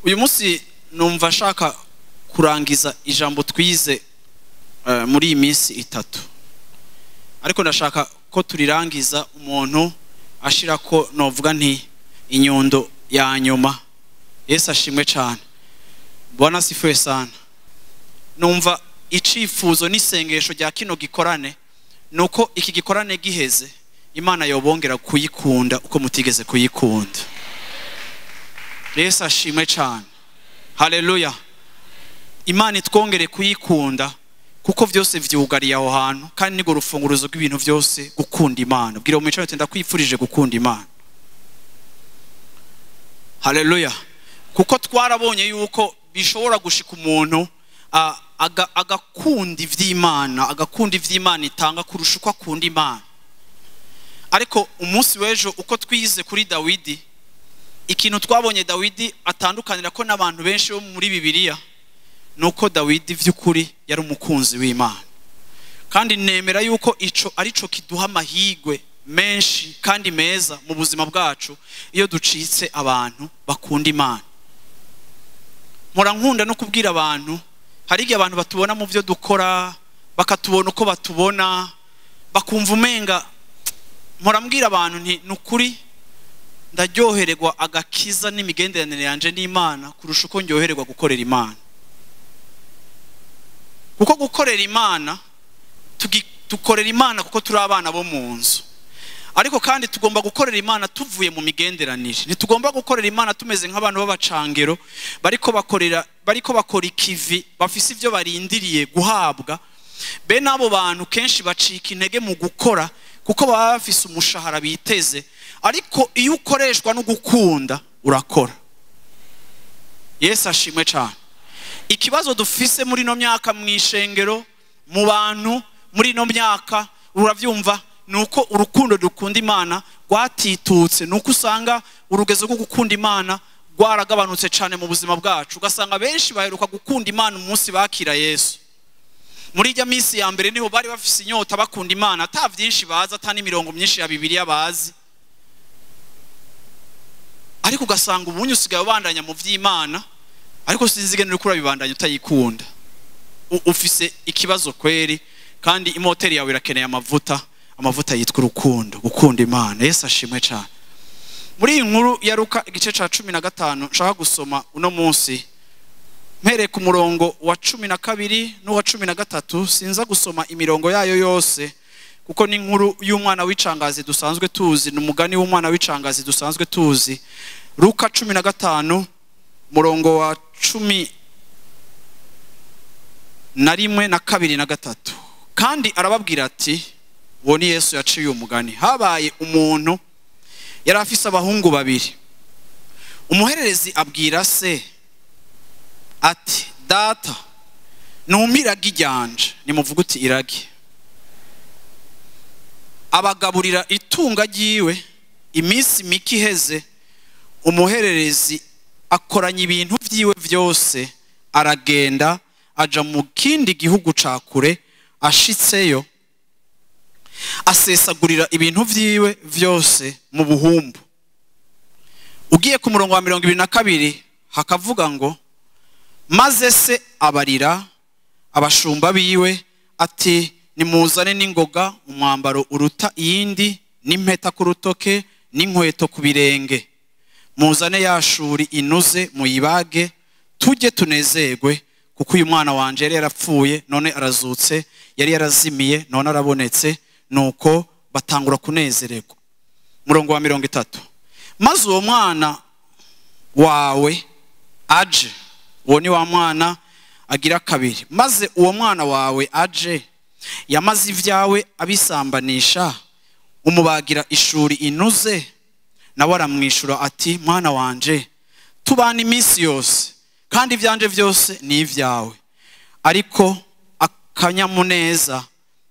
Uyu munsi numva ashaka kurangiza ijambo twize muri iyi minsi itatu, ariko ndashaka ko turirangiza umuntu ashira ko novuga nti inyundo ya nyuma. Yesu ashimwe cyane. Bwana asifiwe sana. Numva icifuzo n'isengesho rya kino gikorane nuko iki gikorane giheze Imana yobongera kuyikunda uko mutigeze kuyikunda. Yesu ashimwe cyane. Haleluya. Imana itwongere kuyikunda kuko vyose vyugariye aho hantu, kandi nigo rufunguruzo rw'ibintu vyose gukunda Imana. Bwira umuco ati ndakwifurije gukunda Imana. Haleluya. Kuko twarabonye yuko bishobora gushika umuntu agakunda ivy'Imana, agakunda ivy'Imana itanga kurusha uko akunda Imana. Ariko umunsi w'ejo uko twize kuri Dawidi, ikintu twabonye Dawidi atandukanira ko n'abantu benshi bo muri Bibiliya nuko Dawidi vy'ukuri yari umukunzi w'Imana. Kandi nemera yuko ico arico kiduha amahigwe menshi kandi meza mu buzima bwacu iyo ducitse abantu bakunda Imana. Mpora nkunda no kubwira abantu, hari igihe abantu batubona mu byo dukora, bakatubona uko batubona, bakumva umenga. Mpora mbwira abantu nti nukuri ndaryohererwa agakiza n'imigenderanire yanje n'Imana kurusha uko ndyohererwa gukorera Imana. Kuko gukorera Imana, dukorera Imana kuko turi abana bo mu nzu. Ariko kandi tugomba gukorera Imana tuvuye mu migenderanire. Ntitugomba gukorera Imana tumeze nk'abantu b'abacangero bariko bakora ikivi, bafise ivyo barindiriye guhabwa. Bene abo bantu kenshi bacika intege mu gukora kuko baba bafise umushahara biteze. Ariko iyo ukoreshwa no gukunda urakora. Yesu ashimwe cyane. Ikibazo dufise muri no myaka mwishengero, mu bantu muri no myaka, uravyumva, nuko urukundo dukunda Imana rwatitutse, nuko usanga urugezo rwo gukunda Imana rwaragabanutse cyane mu buzima bwacu. Ugasanga benshi baheruka gukunda Imana umunsi bakira Yesu. Muri ijya minsi ya mbere niho bari bafise inyota bakunda Imana, ata vyinshi bazi, ata n'imirongo myinshi ya Bibiliya bazi. Ariko ugasanga ubunye usigaye ubandanya mu vy'Imana, ariko sinzigene uriko urabibandanya utayikunda. Ufise ikibazo kweri, kandi imoteri yawe irakeneye amavuta, amavuta yitwa urukundo, gukunda Imana. Yesu ashimwe cyane. Muri iyi nkuru ya Luka igice ca 15 nshaka gusoma uno munsi, mpereye ku murongo wa 12 n'uwa 13, sinza gusoma imirongo yayo yose kuko ni inkuru y'umwana w'icangazi dusanzwe tuzi, ni umugani w'umwana w'icangazi dusanzwe tuzi. Luka 15 murongo wa 11 na 2 na 3. Kandi arababwira ati, uwo ni Yesu yaciye umugani. Habaye umuntu yari afise abahungu babiri. Umuhererezi abwira se ati, data numpa iragi ryanje. Nimuvuge uti iragi. Abagaburira itunga ryiwe. Iminsi mike iheze, umuhererezi akoranya ibintu vyiwe vyose, aragenda aja mu kindi gihugu ca kure. Ashitseyo asesagurira ibintu vyiwe vyose mu buhumbu. Ugiye ku murongo wa 22 hakavuga ngo, maze se abarira abashumba biwe ati, nimuzane n'ingoga umwambaro uruta iyindi, n'impeta ku rutoke, n'inkweto ku birenge. Muzane yashuri inuze muyibage, tujye tunezerwe, kuko uyu mwana wanje yari yarapfuye none arazutse, yari yarazimiye none arabonetse. Nuko batangura kunezererwa. Murongo wa 30. Maze uwo mwana wawe aje, uwo ni wa mwana agira kabiri. Maze uwo mwana wawe aje, yamaze ivyawe abisambanisha, umubagira ishuri inuze. Nawe aramwishura ati, mwana wanje tubana iminsi yose, kandi ivyanje vyose ni ivyawe. Ariko akanyamuneza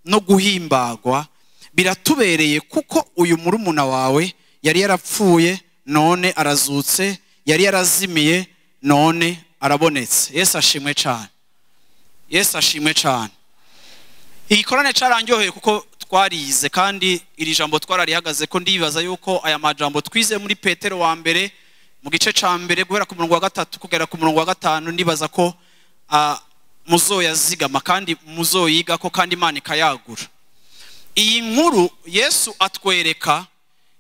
no guhimbagwa biratubereye, kuko uyu murumuna wawe yari yarapfuye none arazutse, yari yarazimiye none arabonetse. Yesu ashimwe cyane. Yesu ashimwe cyane. Igikorane carandyoheye kuko twarize, kandi iri jambo twararihagaze ko ndibaza yuko aya majambo twize muri Petero wa mbere Mu gice ca mbere guhera ku murongo wa 3 kugera ku murongo wa 5, ndibaza ko muzoyazigama kandi muzoyiga ko kandi Imana ikayagura. Iyi nkuru Yesu atwereka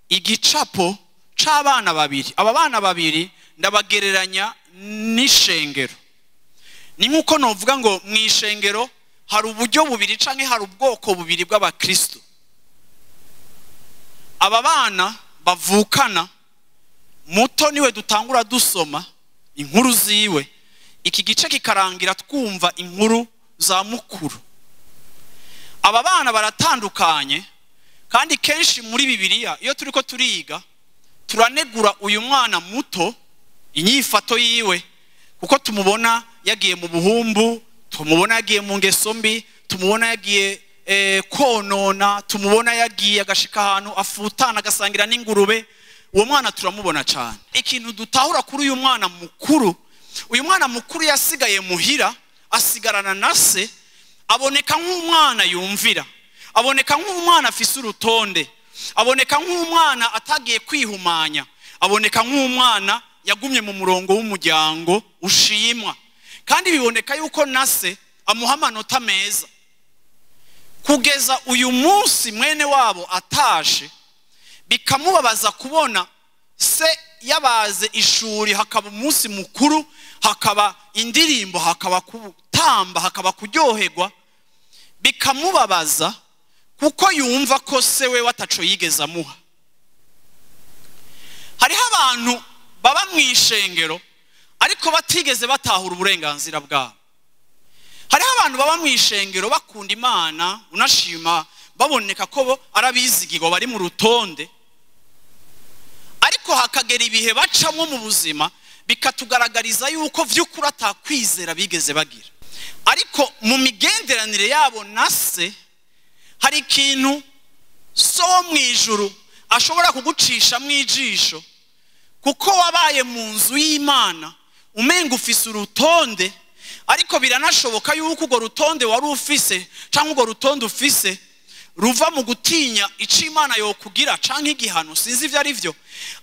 igicapo c'abana babiri. Aba bana babiri ndabagereranya n'ishengero. Ni nkuko novuga ngo mu ishengero hari uburyo bubiri canke hari ubwoko bubiri bw'abakristo. Aba bana bavukana, muto niwe dutangura dusoma inkuru ziwe, iki gice kikarangira twumva inkuru za mukuru. Aba bana baratandukanye, kandi kenshi muri Bibiliya iyo turiko turiga turanegura uyu mwana muto inyifato yiwe, kuko tumubona yagiye mu buhumbu, tumubona yagiye mu ngeso mbi, tumubona yagiye konona, tumubona yagiye agashika ahantu afutana agasangira n'ingurube. Uwo mwana turamubona cyane. Ikintu dutahura kuri uyu mwana mukuru, uyu mwana mukuru yasigaye muhira, asigarana na se, aboneka nk'umwana yumvira, aboneka nk'umwana afise urutonde, aboneka nk'umwana atagiye kwihumanya, aboneka nk'umwana yagumye mu murongo w'umuryango ushimwa, kandi biboneka yuko na se amuha amanota meza. Kugeza uyu munsi mwene wabo atashe, bikamubabaza kubona se yabaze ishuri, hakaba umunsi mukuru, hakaba indirimbo, hakaba kutamba, hakaba kuryoherwa. Bikamubabaza kuko yumva ko se we wataco yigeze amuha. Hariho abantu baba mu ishengero ariko batigeze batahura uburenganzira bwabo. Hariho abantu baba mu ishengero bakunda Imana, unashima baboneka ko bo arabizigirwa bari mu rutonde, ariko hakagera ibihe bacamwo mu buzima bikatugaragariza yuko vy'ukuri atakwizera bigeze bagira. Ariko mu migenderanire yabo na se hari ikintu so wo mu ijuru ashobora kugucisha mu ijisho, kuko wabaye mu nzu y'Imana umenga ufise urutonde, ariko biranashoboka yuko urwo rutonde wari ufise canke urwo rutonde ufise ruva mu gutinya ico Imana yokugira canke igihano, sinzi ivyo ari vyo.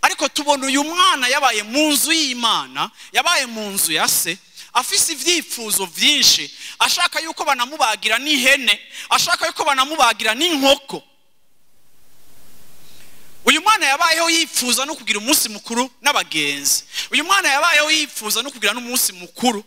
Ariko tubona uyu mwana yabaye mu nzu y'Imana, yabaye mu nzu ya se, afise ivyifuzo vyinshi, ashaka yuko banamubagira n'ihene, ashaka yuko banamubagira n'inkoko. Uyu mwana yabayeho yifuza no kugira umunsi mukuru n'abagenzi. Uyu mwana yabayeho yifuza no kugira n'umunsi mukuru.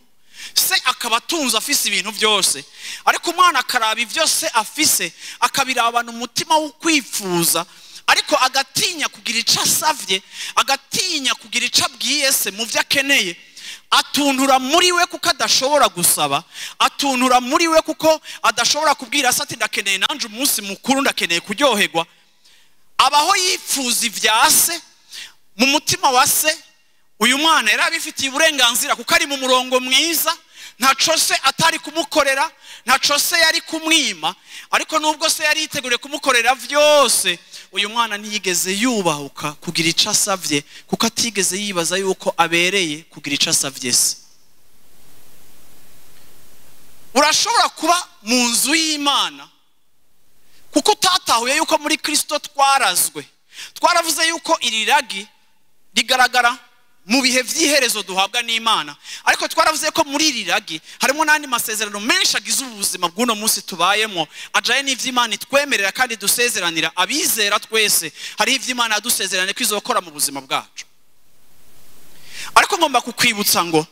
Se akaba atunze afise ibintu byose, ariko umwana akaraba ivyo se afise akabirabana umutima wo kwifuza, ariko agatinya kugira ico asavye, agatinya kugira ico abwiye se mu vyo akeneye. Atuntura muri we kuko adashobora gusaba, atuntura muri we kuko adashobora kubwira se ati ndakeneye nanje umunsi mukuru, ndakeneye kuryoherwa. Abaho yifuza ivya se mu mutima wa se. Uyu mwana yari abifitiye uburenganzira kuko ari mu murongo mwiza, ntaco se atari kumukorera, ntaco se yari kumwima, ariko nubwo se yari yiteguriye kumukorera vyose, uyu mwana ntiyigeze yubahuka kugira ico asavye, kuko atigeze yibaza yuko abereye kugira ico asavye se. Urashobora kuba mu nzu y'Imana kuko utatahuye yuko muri Kristo twarazwe. Twaravuze yuko iri ragi rigaragara mu bihe vy'iherezo duhabwa n'Imana, ariko twaravuze ko muri iri ragi harimo n'andi masezerano menshi agize ubuzima bw'uno munsi tubayemo, ajaye n'ivy'Imana itwemerera kandi dusezeranira abizera twese. Hariho ivy'Imana yadusezeranye ko izokora mu buzima bwacu. Ariko ngomba kukwibutsa ngo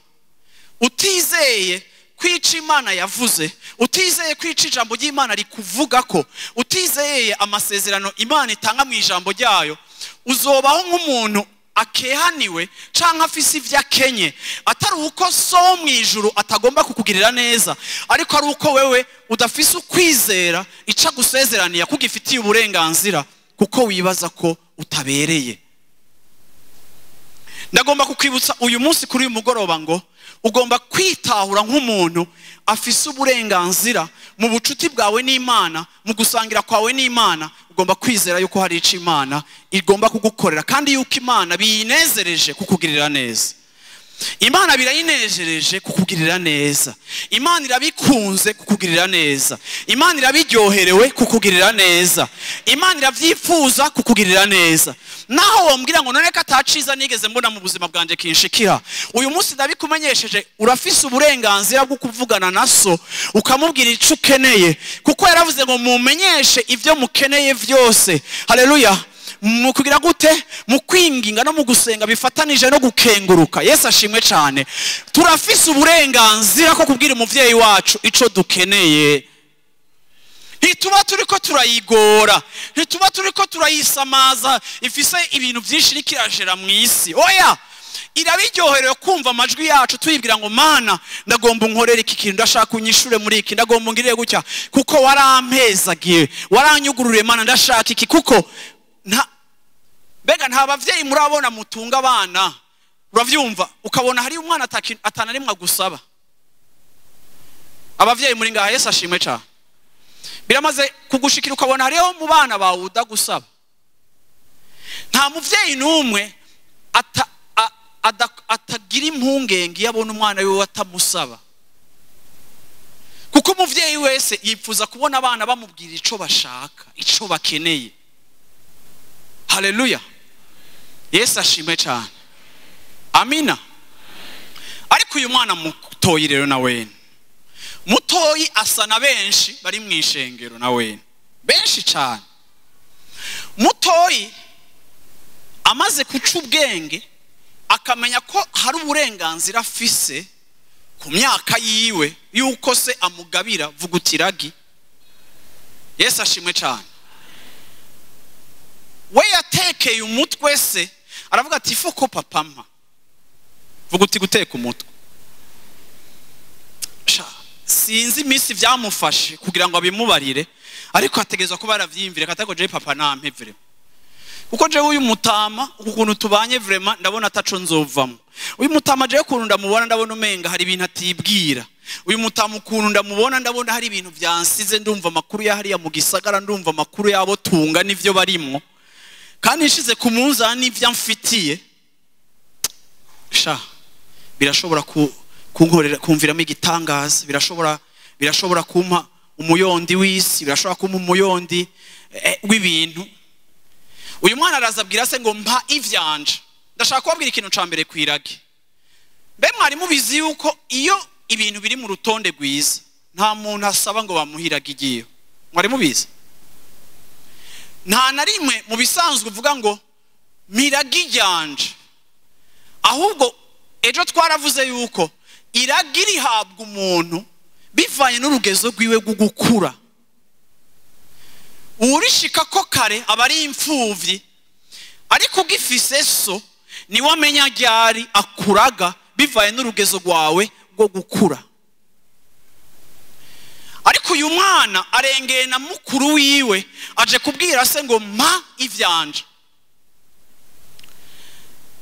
utizeye kwica Imana yavuze, utizeye kwica ijambo ry'Imana rikuvuga ko, utizeye amasezerano Imana itanga mu ijambo ryayo, uzobaho nk'umuntu akehaniwe canke afise ivyo akenye, atari uko so wo mu ijuru atagomba kukugirira neza, ariko ari uko wewe udafise ukwizera ico agusezeraniye kugifitiye uburenganzira, kuko wibaza ko utabereye. Ndagomba kukwibutsa uyu munsi kuri uyu mugoroba ngo ugomba kwitahura nk'umuntu afise uburenganzira mu bucuti bwawe n'Imana, mu gusangira kwawe n'Imana. Ugomba kwizera yuko hari ico Imana igomba kugukorera, kandi yuko Imana biyinezereje kukugirira neza. Imana birayinejereje kukugirira neza. Imana irabikunze kukugirira neza. Imana irabiryoherewe kukugirira neza. Imana iravyifuza kukugirira neza. Naho wombwira ngo none kataciza nigeze mbona mu buzima bwanje kinshikira, uyu munsi ndabikumenyesheje, urafise uburenganzira bwo kuvugana na so ukamubwira ico ukeneye, kuko yaravuze ngo mumenyeshe ivyo mukeneye vyose. Haleluya. Mu kugira gute? Mu kwinginga no mu gusenga bifatanije no gukenguruka. Yesu ashimwe cyane. Turafise uburenganzira ko kubwira umuvyeyi wacu ico dukeneye. Ntituba turiko turayigora, ntituba turiko turayisamaza ifise ibintu byinshi rikirajera mu isi. Oya, irabiryoherewe kumva amajwi yacu tuyibwira ngo Mana ndagomba unkorere iki kintu, ndashaka unyishure muri iki, ndagomba ungirire gutya, kuko warampezagiye, waranyugururiye Mana, ndashaka iki. Kuko mbega nta bavyeyi murabona mutunga abana, uravyumva ukabona hari umwana atanarimwe gusaba. Abavyeyi muri ngaha, Yesu ashimwe cyane. Biramaze kugushikira ukabona hariho mu bana bawe udagusaba. Nta muvyeyi n'umwe atagira impungenge iyo abona umwana wiwe atamusaba, kuko umuvyeyi wese yifuza kubona abana bamubwira ico bashaka, ico bakeneye. Haleluya. Yesu ashimwe cyane. Amina. Ariko uyu mwana mutoyi rero na wene, mutoyi asa na benshi bari mu ishengero na wene, benshi cyane. Mutoyi amaze kuca ubwenge akamenya ko hari uburenganzira afise ku myaka yiwe yuko se amugabira vugutiragi. Yesu ashimwe cyane. We yatekeye umutwe se aravuga ati fuko papa mpa. Vuguti guteka umutwe. Sinzi iminsi byamufashe kugira ngo abimubarire, ariko ategerezwa kuba yaravyiyumvire katako je papa nampe vraiment. Kuko je uyu mutama ukuntu tubanye vraiment ndabona ataco nzovamo. Uyu mutama je ukuntu ndamubona ndabona umenga hari ibintu atibwira. Uyu mutama ukuntu ndamubona ndabona hari ibintu byansize, ndumva amakuru ya hariya mu gisagara, ndumva amakuru yabo tunga n'ivyo barimwo, kandi nshize ku munzani n'ivyo amfitiye. Sha birashobora kunkorera kumviramo igitangaza, birashobora kumpa umuyondi w'isi, birashobora kumpa umuyondi w'ibintu. Uyu mwana arazabwira se ngo mpa ivyanje. Ndashaka kubabwira ikintu ca mbere kwirage. Mbe mwari mubizi yuko iyo ibintu biri mu rutonde rwiza nta muntu asaba ngo bamuhirage igiyo? Mwari mubizi? Nta na rimwe mu bisanzwe uvuga ngo mirage iryanje. Ahubwo ejo twaravuze yuko iragi rihabwa umuntu bivanye n'urugezo rwiwe rwo gukura. Urishika ko kare aba ari imfuvyi, ariko ugifise so niwe amenya ryari akuraga bivanye n'urugezo rwawe rwo gukura. Ariko uyu mwana arengeye na mukuru wiwe aje kubwira se ngo mpa ivyanje.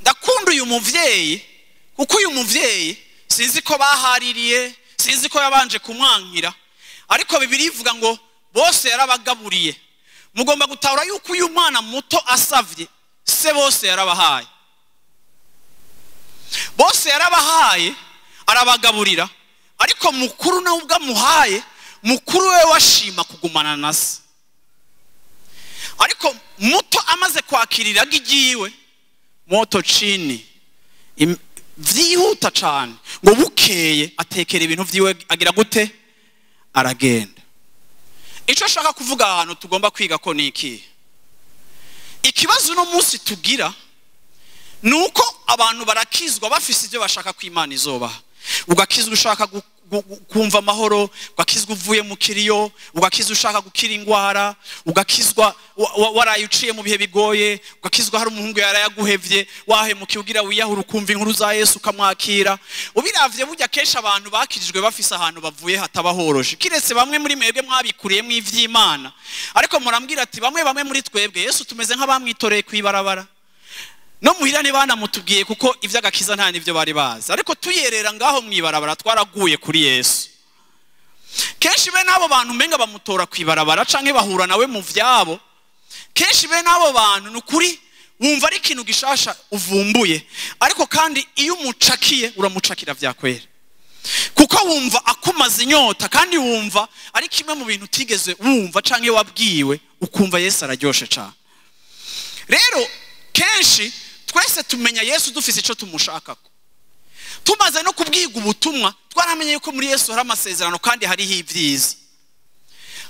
Ndakunda uyu muvyeyi, kuko uyu muvyeyi sinzi ko bahaririye, sinzi ko yabanje kumwankira, ariko Bibiliya ivuga ngo bose yarabagaburiye. Mugomba gutahura yuko uyu mwana muto asavye se bose yarabahaye, bose yarabahaye arabagaburira, ariko mukuru nawe ubwo amuhaye, mukuru we washima kugumana na se. Ariko muto amaze kwakirira igiwe moto chini vyihuta cyane ngo bukeye atekera ibintu vyiwe agira gute, aragenda. Ico ashaka kuvuga ahantu tugomba kwiga ko niki ikibazo no munsi tugira nuko abantu barakizwa bafise ivyo bashaka ko Imana izobaha. Ugakizwa ushaka kumva amahoro, ugakizwa uvuye mu kiriyo, ugakizwa ushaka gukira ingwara, ugakizwa waraye uciye mu bihe bigoye, ugakizwa hari umuhungu yarayaguhevye wahemukiye ugira wiyahura ukumva inkuru za Yesu ukamwakira. Ubiravye burya kenshi abantu bakirijwe bafise ahantu bavuye hatabahoroshe, kiretse bamwe muri mwebwe mwabikuriyemo ivy'Imana. Ariko murambwira ati bamwe muri twebwe Yesu tumeze nk'abamwitoreye kwibarabara. No muhira banamutubwiye kuko ivy'agakiza nta nivyo bari bazi, ariko tuyerera ngaho mwibarabara twaraguye kuri Yesu. Kenshi be nabo bantu menga bamutora kwibarabara canke bahura nawe mu vyabo. Kenshi be nabo bantu nukuri wumva ari ikintu gishasha uvumbuye, ariko kandi iyo umucakiye uramucakira vyakwera, kuko wumva akumaze inyota, kandi wumva ari kimwe mu bintu utigeze wumva canke wabwiwe, ukumva Yesu araryoshe cane. Rero kenshi twese tumenya Yesu dufise ico tumushakako. Tumaze no kubwiga ubutumwa twaramenye yuko muri Yesu hari amasezerano kandi hariho ibyiza.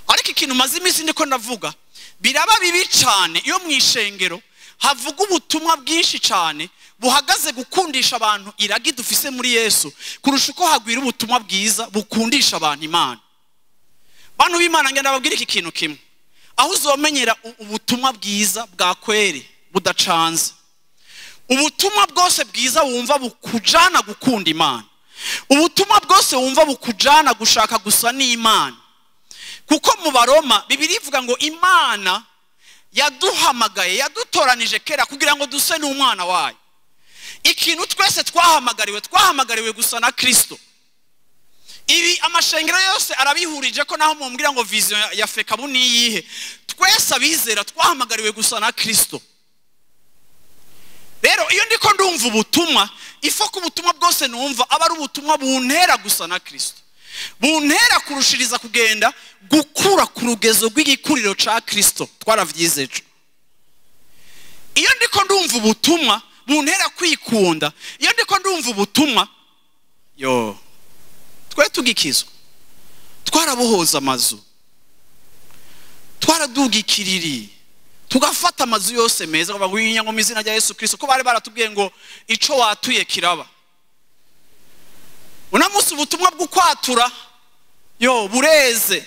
Ariko ikintu maze iminsi ndiko ndavuga, biraba bibi cane iyo mwishengero havuga ubutumwa bwinshi cane buhagaze gukundisha abantu iragi dufise muri Yesu, kurusha uko hagwira ubutumwa bwiza bukundisha abantu Imana. Bantu b'Imana, ngenda babwira iki kintu kimwe: aho uzomenyera ubutumwa bwiza bwa kweri budacanze, ubutumwa bwose bwiza wumva bukujana gukunda Imana, ubutumwa bwose wumva bukujana gushaka gusa n'Imana. Kuko mu Baroma Bibiliya ivuga ngo Imana yaduhamagaye, yadutoranije kera kugira ngo duse n'umwana wayo. Ikintu twese twahamagariwe, twahamagariwe gusa na Kristo. Ibi amashengero yose arabihurije ko naho mumbwira ngo vision ya FECABU ni iyihe, twese abizera twahamagariwe gusa na Kristo. Rero iyo ndiko ndumva ubutumwa, ifo ko ubutumwa bwose numva aba ari ubutumwa buntera gusa na Kristo, buntera kurushiriza kugenda gukura ku rugezo rw'igikuriro ca Kristo. Twaravyize ejo. Iyo ndiko ndumva ubutumwa buntera kwikunda, iyo ndiko ndumva ubutumwa, yo twe tugikizwa twarabohoza amazu, twaraduga ikiriri, tugafata amazu yose meza, bavuga ngo mu izina rya Yesu Kristo, ko bari baratubwiye ngo ico watuye kiraba. Uno munsi ubutumwa bw'ukwatura yo bureze.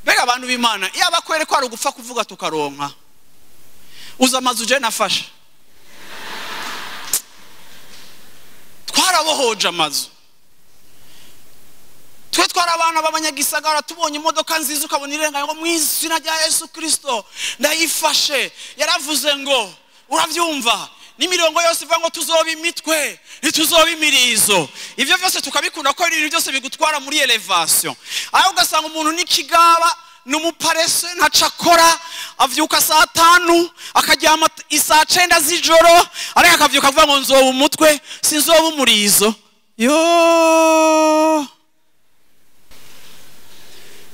Mbega abantu b'Imana, iyo abakwere ko ari ugupfa kuvuga tukaronka, uza amazu je nafashe, twarabohoje amazu. Twe twari abana b'abanyagisagara, tubonye imodoka nziza ukabona irenganye ngo mu izina rya Yesu Kristo ndayifashe. Yaravuze ngo uravyumva, n'imirongo yose ivuga ngo tuzoba imitwe ntituzoba imirizo. Ivyo vyose tukabikunda ko ibintu byose bigutwara muri elevation. Aho ugasanga umuntu n'ikigaba n'umuparese ntacakora, avyuka saa 5 akaryama isaa 9 z'ijoro, ariko akavyuka avuga ngo nzoba umutwe sinzoba umurizo. Yo,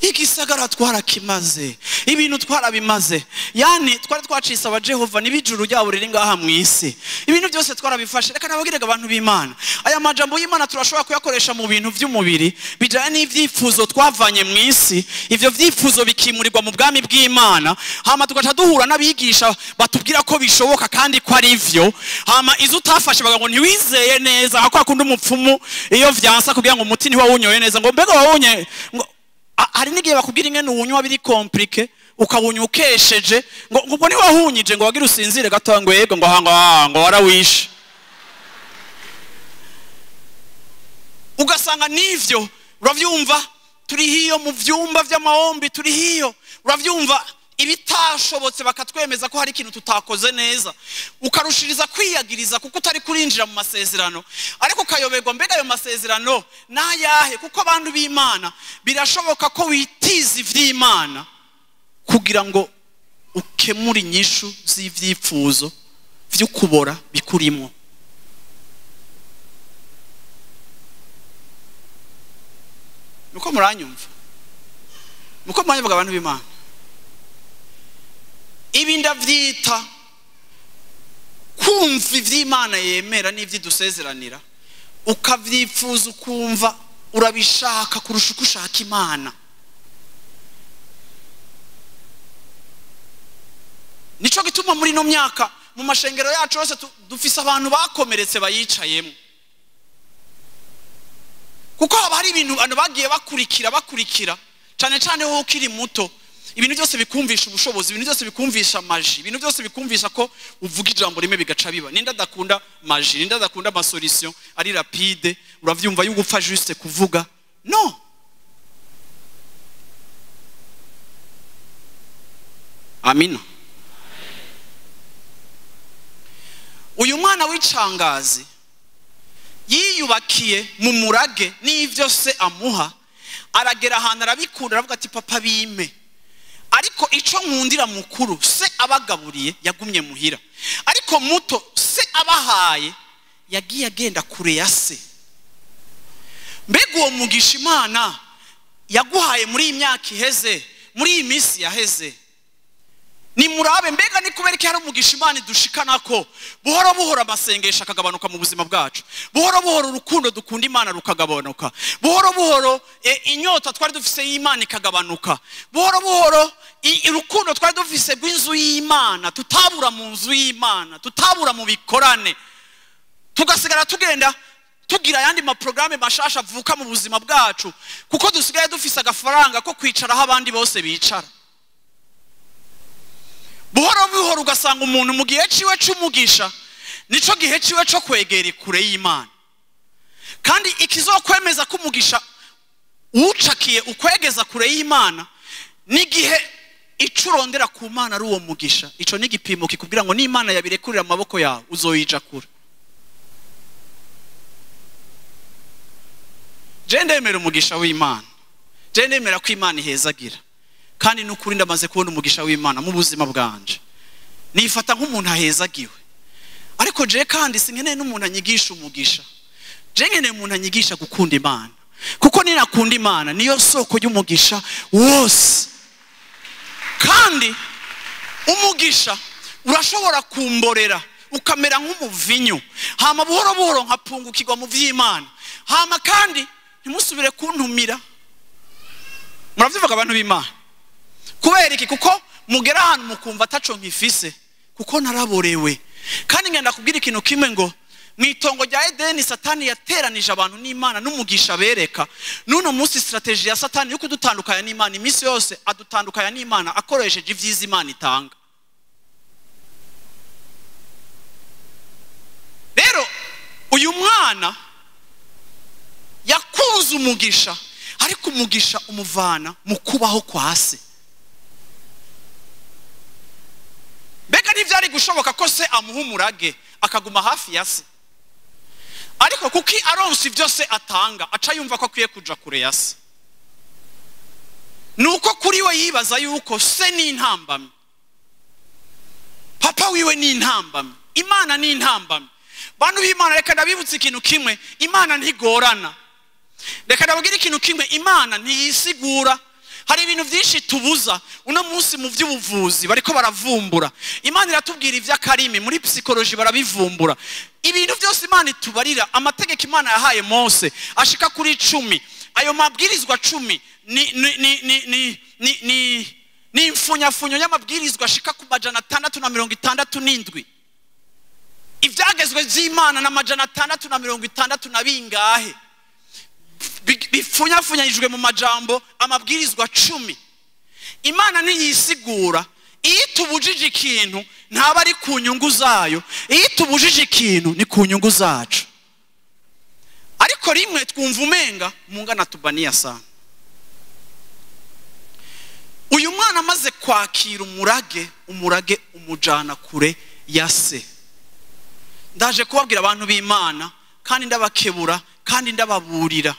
igisagara twarakimaze, ibintu twarabimaze. Yani twari twacisa aba Jehova n'ibijuru ryabo riri ngaha mu isi, ibintu byose twarabifashe. Reka nababwirega abantu b'Imana, aya majambo y'Imana turashobora kuyakoresha mu bintu by'umubiri bijanye n'ivyifuzo twavanye mu isi, ivyo vyifuzo bikimurirwa mu bwami bw'Imana. Hama tugaca duhura n'abigisha batubwira ko bishoboka kandi ko ari ivyo. Hama izo utafashe baga ngo ntiwizeye neza, nka kwa kundi umupfumu iyo vyansa kugira ngo umuti ntiwawunyoye neza, ngo mbega wawunye ngo hari n'igihe bakubwira ingene uwunywa biri compliqué, ukawunywa ukesheje, ngo ubwo ntiwahunyije ngo wagira usinzire gato, ngo yego, ngo hanga ngo warawishe. Ugasanga nivyo uravyumva, turi hiyo mu vyumba vy'amahombi, turi hiyo uravyumva ibitashobotse bakatwemeza ko hari ikintu tutakoze neza, ukarushiriza kwiyagiriza kuko utari kurinjira mu masezerano. Ariko ukayoberwa mbega ayo masezerano nayahe? Kuko abantu b'Imana birashoboka ko witiza ivy'Imana kugira ngo ukemure inyishu z'ivyifuzo vy'ukubora bikurimo. Nuko muranyumva, nuko muranyumva abantu b'Imana. Ibi ndavyita kumva ivy'Imana yemera n'ivyidusezeranira, ukavyifuza ukumva urabishaka kurusha uko ushaka Imana. Nico gituma muri no myaka mu mashengero yacu yose dufise abantu bakomeretse bayicayemo, kuko haba hari ibintu abantu bagiye bakurikira cane cane wowe ukiri muto. Ibintu byose bikumvisha ubushobozi, ibintu byose bikumvisha maji, ibintu byose bikumvisha ko uvuga ijambo rimwe bigaca biba. Ninde adakunda maji? Ninde adakunda ama solution ari rapide? Uravyumva yuko upfa juste kuvuga no. Amina. Uyu mwana w'icangazi yiyubakiye mu murage n'ivyo se amuha, aragera ahantu arabikunda, aravuga ati papa bime. Ariko ico nkundira mukuru, se abagaburiye yagumye muhira, ariko muto se abahaye yagiye agenda kure ya se. Mbega uwo mugisha Imana yaguhaye muri iyi myaka iheze, muri iyi minsi yaheze, ni murabe mbega ni kubera iki hari umugisha Imana idushikana ko buhoro buhoro amasengesho akagabanuka mu buzima bwacu, buhoro buhoro urukundo dukunda Imana rukagabanuka, buhoro buhoro inyota twari dufise y'Imana ikagabanuka, buhoro buhoro urukundo twari dufise rw'inzu y'Imana tutabura mu nzu y'Imana, tutabura mu bikorane, tugasigara tugenda tugira ayandi maprograme mashasha avuka mu buzima bwacu, kuko dusigaye dufise agafaranga ko kwicaraho abandi bose bicara. Buhoro buhoro ugasanga umuntu mu gihe ciwe c'umugisha nico gihe ciwe co kwegera kure y'Imana. Kandi ikizokwemeza ko umugisha ucakiye ukwegeza kure y'Imana n'igihe icurondera ku Mana ari uwo mugisha, ico ni igipimo kikubwira ngo n'Imana yabirekurira amaboko yawe uzoyija kure. Je ndemera umugisha w'Imana, je ndemera ko Imana ihezagira, kandi n'ukuri ndamaze kubona umugisha w'Imana mu buzima bwanje, nifata nk'umuntu ahezagiwe. Ariko je kandi sinkeneye n'umuntu anyigisha umugisha, je nkeneye umuntu anyigisha gukunda Imana, kuko ninakunda Imana niyo soko y'umugisha wose. Kandi umugisha urashobora kumborera ukamera nk'umuvinyu, hama buhoro buhoro nkapungukirwa mu vy'Imana, hama kandi ntimusubire kuntumira. Muravyumva abantu b'Imana? Kubera iki? Kuko mugera ahantu mukumva ataco nkifise, kuko naraborewe. Kandi ngenda kubwira ikintu kimwe ngo mwitongo rya Edeni Satani yateranije abantu n'Imana n'umugisha bereka. Nuno munsi strategy ya Satani yo kudutandukanya n'Imana iminsi yose adutandukanya n'Imana akoresheje ivyiza Imana itanga. Rero uyu mwana yakunze umugisha, ariko umugisha umuvana mu kubaho kwa se. Mbega ntivyari gushoboka ko se amuha umurage akaguma hafi ya se, ariko kuki aronse ivyo se atanga aca yumva ko akwiye kuja kure ya se. Nuko kuri we yibaza yuko se ni intambamyi, papa wiwe ni intambamyi, Imana ni intambamyi. Bantu b'Imana, reka ndabibutse ikintu kimwe, Imana ntigorana. Reka ndababwire ikintu kimwe, Imana ntiyisigura. Hari ibintu byinshi tubuza uno munsi mu by'ubuvuzi bariko baravumbura. Imana iratubwira ivy'akarimi, muri psychology barabivumbura. Ibintu byose Imana itubarira, amategeko Imana yahaye Mose ashika kuri 10, ayo mabwirizwa 10 ni imfunyafunyo y'amabwirizwa ashika ku 667. Ivyagezwe vy'Imana na 660 na bingahe bifunyafunyanyijwe mu majambo amabwirizwa 10. Imana ntiyisigura. Iyo tubujije ikintu ntaba ari ku nyungu zayo, iyo tubujije ikintu ni ku nyungu zacu. Ariko rimwe twumva umenga mungana tubaniya sana. Uyu mwana amaze kwakira umurage, umurage umujana kure ya se. Ndaje kubabwira abantu b'Imana, kandi ndabakebura, kandi ndababurira.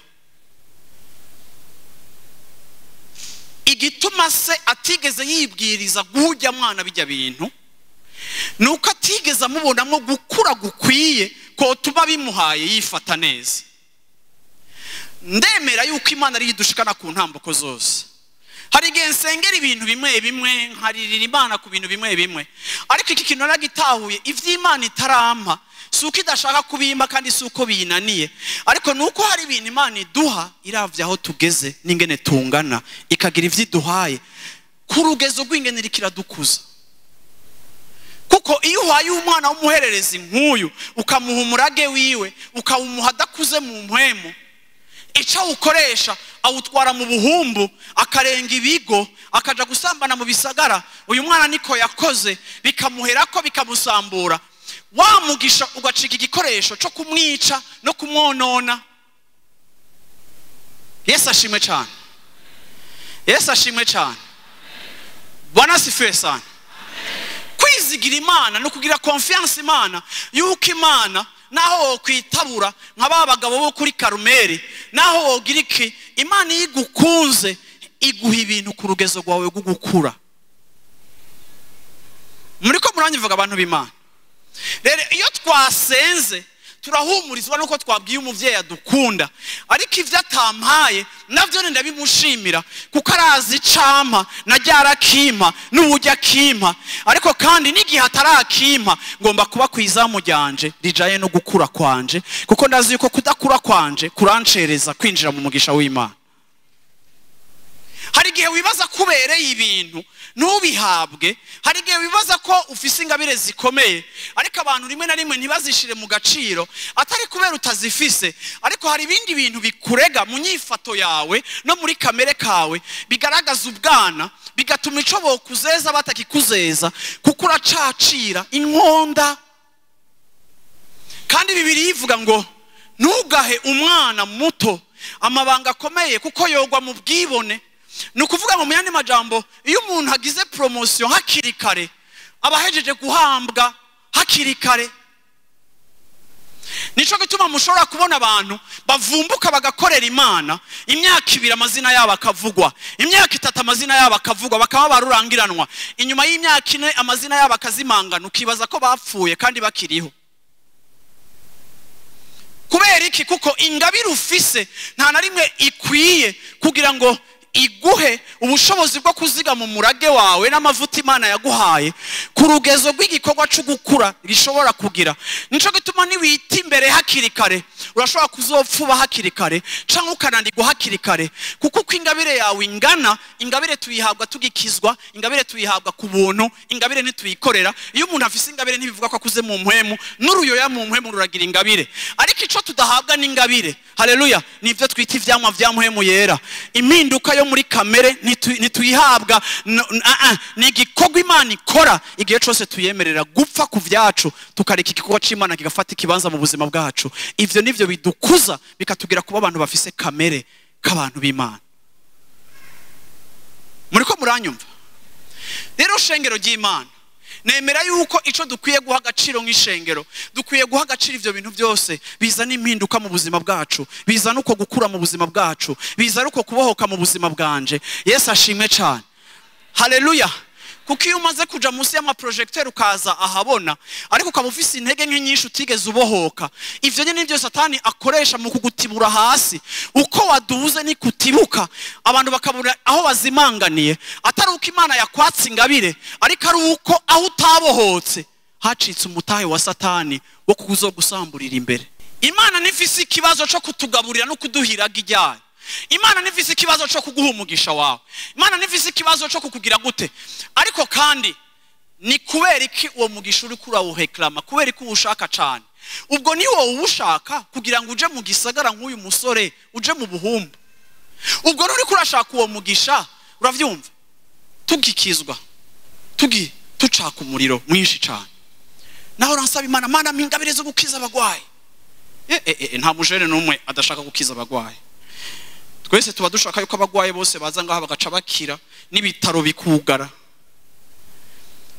Igituma se atigeze yibwiriza guhujya mwana bijya bintu nuko atigeze amubonamo gukura gukwiye ko tuba bimuhaye yifata neza. Ndemera yuko Imana ari idushikana ku ntambuko zose. Hari igihe nsengera ibintu bimwe bimwe, nkaririra Imana ku bintu bimwe bimwe, ariko iki kintu naragitahuye, ivy'Imana itarampa si uko idashaka kubimpa kandi si uko biyinaniye, ariko nuko hari ibintu Imana iduha iravye aho tugeze n'ingene tungana, ikagira ivyiduhaye ku rugezo rw'ingene iriko iradukuza. Kuko iyo uhaye umwana w'umuhererezi nk'uyu ukamuha umurage wiwe, ukawumuha adakuze mu mpwemu, ico awukoresha awutwara mu buhumbu, akarenga ibigo, akaja gusambana mu bisagara. Uyu mwana niko yakoze, bikamuherako bikamusambura. Wa mugisha ugacika igikoresho cyo kumwica no kumwonona. Yesu ashimwe cyane. Yesu ashimwe cyane. Bwana asifiwe sana. Kwizigira Imana no kugira confiance Imana yuko Imana naho wokwitabura nka ba bagabo bo kuri Karumeli, naho wogira iki, Imana igukunze iguha ibintu ku rugezo rwawe rwo gukura. Muriko muranyivuga abantu b'Imana. Rero iyo twasenze turahumurizwa nuko twabwiye umuvyeyi adukunda, ariko ivyo atampaye navyo ndabimushimira kuko arazi icampa na ryarakimpa n'uburyo akimpa. Ariko kandi n'igihe atarakimpa ngomba kuba kwizamu ryanje rijaye no gukura kwanje, kuko ndazi yuko kudakura kwanje kurancereza kwinjira mu mugisha w'Imana. Hari igihe wibaza kubereye ibintu ntubihabwe, hari igihe wibaza ko ufise ingabire zikomeye ariko abantu rimwe na rimwe ntibazishire mu gaciro, atari kubera utazifise, ariko hari ibindi bintu bikurega mu nyifato yawe no muri kamere kawe bigaragaza ubwana, bigatuma ico bokuzeza batakikuzeza, kuko uracacira inkonda. Kandi Bibiliya ivuga ngo ntugahe umwana muto amabanga akomeye kuko yogwa mu bwibone. Ni ukuvuga ngo mu yandi majambo, iyo umuntu agize promotion hakiri kare aba ahejeje guhambwa hakiri kare. Nico gituma mushobora kubona abantu bavumbuka bagakorera Imana imyaka 2 amazina yabo akavugwa, imyaka 3 amazina yabo akavugwa, bakaba barurangiranwa, inyuma y'imyaka 4 amazina yabo akazimangana, ukibaza ko bapfuye kandi bakiriho. Kubera iki? Kuko ingabire ufise nta na rimwe ikwiye kugira ngo iguhe ubushobozi bwo kuzigama umurage wawe n'amavuta Imana yaguhaye ku rugezo rw'igikorwa cyo gukura gishobora kugira. Nico gituma niwita imbere hakiri kare urashobora kuzopfuba hakiri kare canke ukananirwa hakiri kare, kuko uko ingabire yawe ingana, ingabire tuyihabwa tugikizwa, ingabire tuyihabwa ku buntu, ingabire ntituyikorera. Iyo umuntu afise ingabire ntibivuga ko akuze mu mpwemu, n'uruyoya mu mpwemu ruragira ingabire. Ariko ico tudahabwa n'ingabire, haleluya, nivyo twita ivyamwa vya mpwemu yera. Impinduka yo muri kamere ntituyihabwa, ni igikorwa Imana ikora igihe cyose tuyemerera gupfa ku vyacu, tukareka igikorwa c'Imana kigafata ikibanza mu buzima bwacu. Ivyo nivyo bidukuza bikatugira kuba abantu bafise kamere k'abantu b'Imana. Muriko muranyumva? Rero shengero ry'Imana, nemera yuko ico dukwiye guha agaciro nk'ishengero, dukwiye guha agaciro ivyo bintu byose bizana impinduka mu buzima bwacu, bizana uko gukura mu buzima bwacu, bizana uko kubohoka mu buzima bwanje. Yesu ashimwe cyane, haleluya. Kuko iyo umaze kuja munsi y'amaprojecteur ukaza ahabona, ariko ukaba ufise intege nke nyinshi utigeze ubohoka, ivyo nyene nivyo Satani akoresha mu kugutibura hasi. Uko waduze ni kutibuka, abantu bakabura aho bazimanganiye, atari uko Imana yakwatse ingabire, ariko ari uko aho utabohotse hacitse umutahe wa Satani wo kuzogusamburira imbere. Imana nifise ikibazo cyo kutugaburira no kuduhiraga ijyayo. Imana nifise ikibazo cyo kuguha umugisha wawe. Imana nifise ikibazo cyo kukugira gute. Ariko kandi ni kubera iki uwo mugisha uri kurawuheklama, kubera iki ushaka cyane? Ubwo ni wowe ushaka kugira ngo uje mu gisagara nk'uyu musore, uje mu buhumbu. Ubwo uri kurashaka uwo mugisha, uravyumva? Tugikizwa, tucaka umuriro mwinshi cyane. Naho uransaba Imana, Mana mpingabire zo gukiza abagwayi. Nta mujene n'umwe adashaka gukiza abagwayi. Twese tuba dushaka yuko abagwayi bose baza ngaha bagaca bakira n'ibitaro bikugara.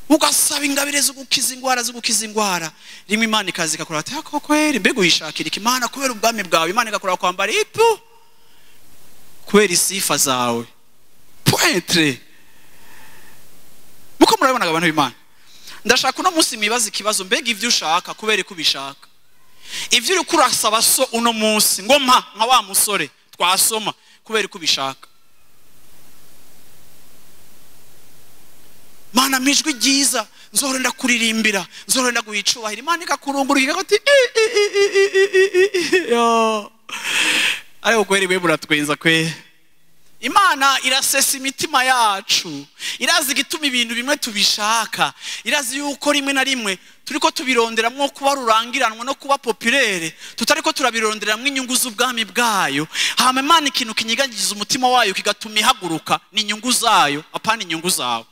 Ugasaba ingabire zo gukiza ingwara, zo gukiza ingwara. Rimwe Imana ikaza ikakora ati ako kweri mbega uyishakira iki Imana kubera ubwami bwawe. Imana igakora kwambara ipu kubera isifa zawe. Pointre. Muko murabona abantu b'Imana. Ndashaka uno munsi mibaza ikibazo, mbega ivyo ushaka kubera ko ubishaka. Ivyo uri kurasaba so uno munsi ngo mpa nka wa musore twasoma kubera ko ubishaka. Mana mijwi ryiza nzorenda kuririmbira, nzorenda guhicubahira. Imana ikakurungurira ati yo. Ariko kweri we muratwenza kwe. Imana irasesa imitima yacu, irazi igituma ibintu bimwe tubishaka, irazi yuko rimwe na rimwe turiko tubironderamwo kuba rurangiranwa no kuba populaire, tutariko turabironderamwo inyungu z'ubwami bwayo. Hama Imana ikintu kinyiganyiza umutima wayo kigatuma ihaguruka ni inyungu zayo, apana inyungu zawe.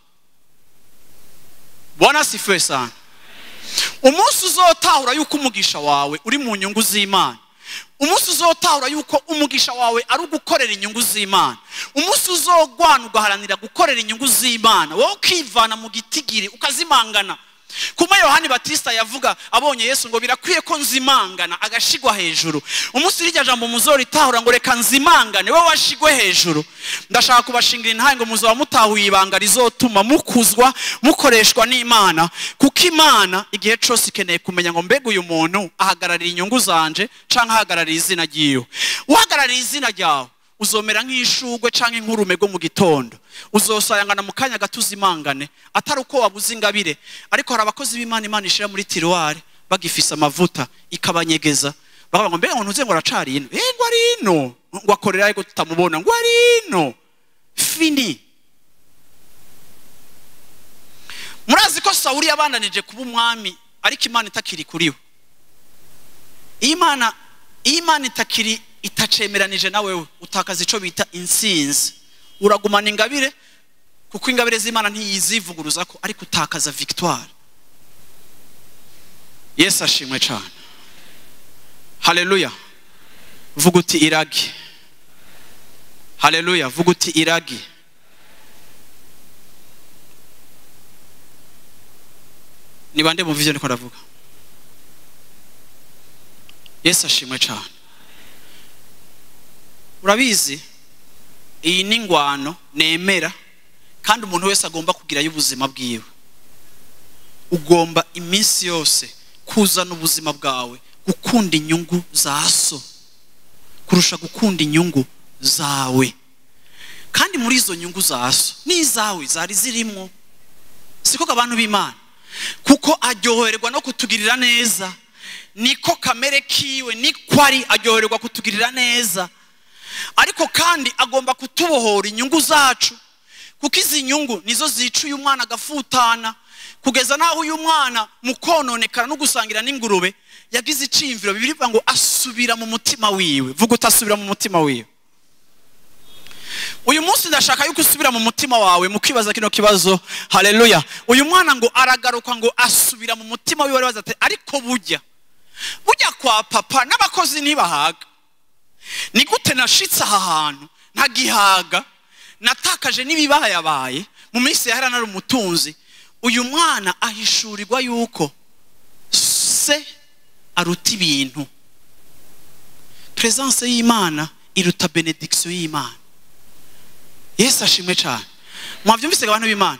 Bwana sifiwe sana. Umunsi uzotahura yuko umugisha wawe uri mu nyungu z'Imana, umunsi uzotahura yuko umugisha wawe ari ugukorera inyungu z'Imana, umunsi uzogwana ugaharanira gukorera inyungu z'Imana, wowe ukivana mu gitigiri ukazimangana. Kuma Yohani Batista yavuga abonye Yesu ngo birakwiye ko nzimangana agashigwa hejuru. Umunsi rijya jambo muzori tahura ngo reka nzimangane wowe washigwe hejuru. Ndashaka kubashingira intahe ngo muzoba mutahuye ibanga rizotuma mukuzwa mukoreshwa n'Imana, kuko Imana igihe cyose ikeneye kumenya ngo mbega uyu muntu ahagararira inyungu zanje canke ahagararira izina ryiwe. Uhagararira izina ryawe uzomera nk'ishugwe canke inkurume go mu gitondo, uzosayangana mu kanya gatuzimangane atari uko wabuze ingabire. Ariko hari abakozi b'Imana Imana ishira muri tiroir bagifise amavuta ikabanyegeza, bakavuga ngo mbega ngo ntuze ngo aracari ino, ngo ari ino, ngo akorera ariko tutamubona, ngo ari ino fini. Murazi ko Sawuli yabandanije kuba umwami ariko Imana itakiri kuri we. Imana itakiri itacemeranije na wewe, utakaza ico bita insinzi. Uragumana ingabire kuko ingabire z'Imana ntiyizivuguruza ko, ariko utakaza victoire. Yesu ashimwe cyane. Haleluya. Vuga uti iragi. Haleluya. Vuga uti iragi. Ni bande mu vision niko ndavuga. Yesu ashimwe cyane. Urabizi iyi ni ingwano nemera kandi umuntu wese agomba kugira y'ubuzima bwiwe. Ugomba iminsi yose kuzana ubuzima bwawe gukunda inyungu za so kurusha gukunda inyungu zawe. Kandi muri izo nyungu za so n'izawe zari zirimo. Siko abantu b'Imana, kuko aryoherwa no kutugirira neza, niko kamere kiwe, niko ari aryoherwa kutugirira neza. Ariko kandi agomba kutubohora inyungu zacu, kuko izi nyungu nizo zica uyu mwana agafutana kugeza naho uyu mwana mukononekara no gusangira n'ingurube yagize iciyumviro. Bibiliya ivuga ngo asubira mu mutima wiwe. Vuga utasubira mu mutima wiwe. Uyu munsi ndashaka yuko usubira mu mutima wawe mukibaza kino kibazo. Haleluya. Uyu mwana ngo aragaruka ngo asubira mu mutima wiwe, arabaza ati ariko burya kwa papa n'abakozi ntibahaga, ni gute nashitse aha hantu ntagihaga, natakaje n'ibibayabaye mu minsi yahera nari umutunzi. Uyu mwana ahishurirwa yuko se aruta ibintu. Presence y'Imana iruta benediction y'Imana. Yesu ashimwe cyane. Mwavyumvise abantu b'Imana,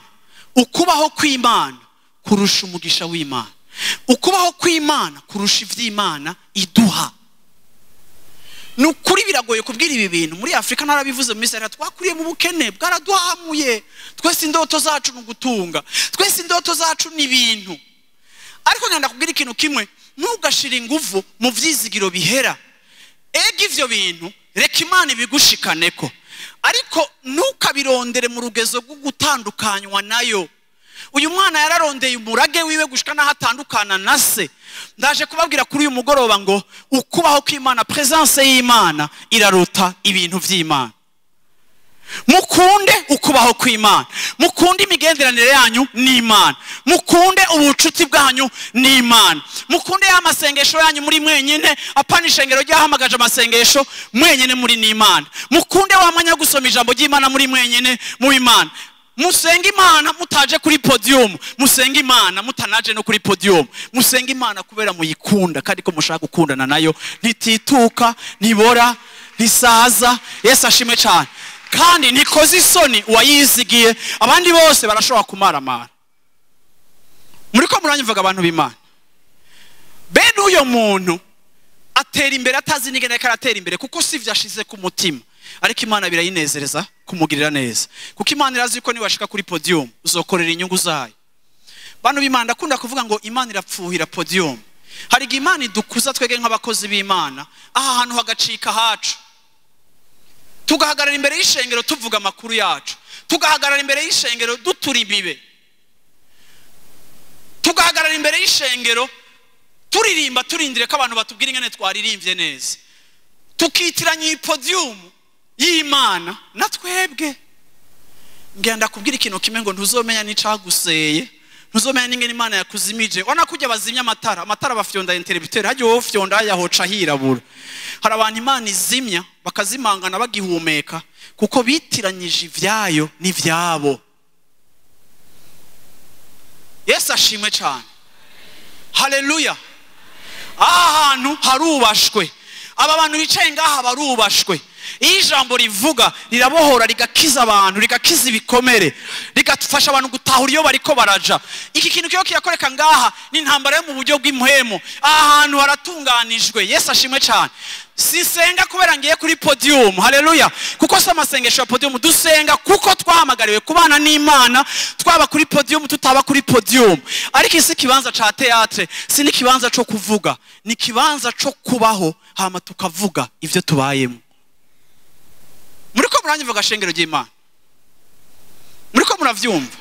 ukubaho kw'Imana kurusha umugisha w'Imana, ukubaho kw'Imana kurusha ivy'Imana iduha. Nukuri biragoye kubwira ibi bintu muri Afrika, narabivuze mu misera, twakuriye mu bukene bwaraduhamuye. Twese indoto zacu ni gutunga, twese indoto zacu ni ibintu. Ariko ngenda kubwira ikintu kimwe, ntugashira inguvu mu vyizigiro bihera. Ega ivyo bintu reka Imana ibigushikaneko, ariko ntukabirondere mu rugezo rwo gutandukanywa nayo. Uyu mwana yararondeye umurage wiwe gushika naho atandukana na se. Ndaje kubabwira kuri uyu mugoroba ngo ukubaho kw'Imana, presence y'Imana iraruta ibintu vy'Imana. Mukunde ukubaho kw'Imana, mukunde imigenderanire yanyu n'Imana, mukunde ubucuti bwanyu n'Imana, mukunde amasengesho yanyu muri mwenyine, apana ishengero ryahamagaje amasengesho mwenyine muri n'Imana. Mukunde wa mwanya gusoma ijambo ry'Imana muri mwenyine mu Imana. Musenge Imana mutaje kuri podium, musenge Imana mutanaje no kuri podium, musenge Imana kubera muyikunda kandi ko mushaka gukundana nayo. Ntitituka, ntibora, ntisaza. Yesu ashimwe cyane. Kandi ntikoze isoni uwayizigiye, abandi bose barashobora kumaramara. Muri ko muranyumvaga abantu b'Imana, bene uyo muntu atera imbere atazi n'ingene ariko aratera imbere, kuko sivyo ashize ku mutima. Ariko Imana birayinezereza kumugirira neza, kuko Imana irazi ko niwashika kuri podium uzokorera inyungu zayo. Bantu b'Imana, ndakunda kuvuga ngo Imana irapfuhira podium. Hari igihe Imana idukuza twege nk'abakozi b'Imana, aha hantu hagacika hacu, tugahagarara imbere y'ishengero tuvuga amakuru yacu, tugahagarara imbere y'ishengero dutura imibe, tugahagarara imbere y'ishengero turirimba turindire ko abantu batubwira ingene twaririmbye neza, tukitiranya iyi podium y'Imana na twebwe. Ngenda kubwira ikintu kimwe ngo ntuzomenya n'icaguseye, ntuzomenya n'ingene Imana yakuzimije. Wana kujya bazimya amatara, amatara bafyonda interrupteur, hajye wowe fyonda yahoca hirabura. Hari abantu Imana izimya bakazimangana bagihumeka kuko bitiranyije ivyayo n'ivyabo. Yesu ashimwe cyane. Haleluya. Aha hantu harubashwe. Aba bantu bicaye ngaha barubashwe. Iyo ijambo rivuga rirabohora, rigakiza abantu, rigakiza ibikomere, rigafasha abantu gutahura iyo bariko baraja. Iki kintu kiyo kirakoreka ngaha ni intambara yo mu buryo bw'impwemu. Aha hantu haratunganijwe. Yesu ashimwe cyane. Sisenga kubera ngiye kuri podium. Haleluya. Kuko si amasengesho ya podium, dusenga kuko twahamagariwe kubana n'Imana, twaba kuri podium tutaba kuri podium. Ariko si kibanza ca théâtre, si n'ikibanza co kuvuga, ni kibanza co kubaho hama tukavuga ivyo tubayemo. Muriko muranyumva gashengero ry'Imana? Muriko muravyumva?